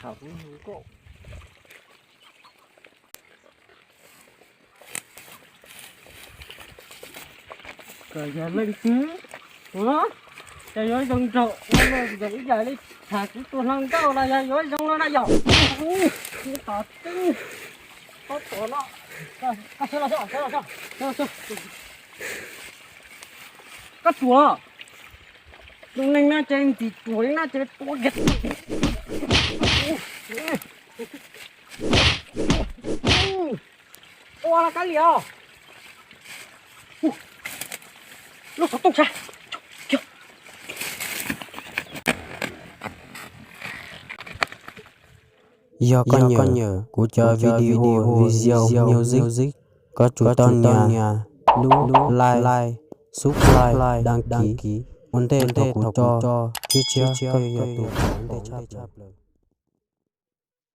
Tham kuv hu koj. Koj yog leej twg? Ua, koj yuav zoo nraug ua luaj ncaim ib yam li tham kuv tus hluas nkauj los yog yuav zoo no na yom? Tom teb, koj tuam no, koj sawv los, koj tuam los. Tus neeg no ces ntxim ruam li no ces tua kiag. Ua la kab liam os. Lub xov tooj tshav. Yog koj nyiam kuv cov video, video music, koj tsum tau nias lub like, subscribe, đăng ký ua ntej thaum kuv tso tshiab tshiab, koj yuav yog tus ntej tshaj plaws.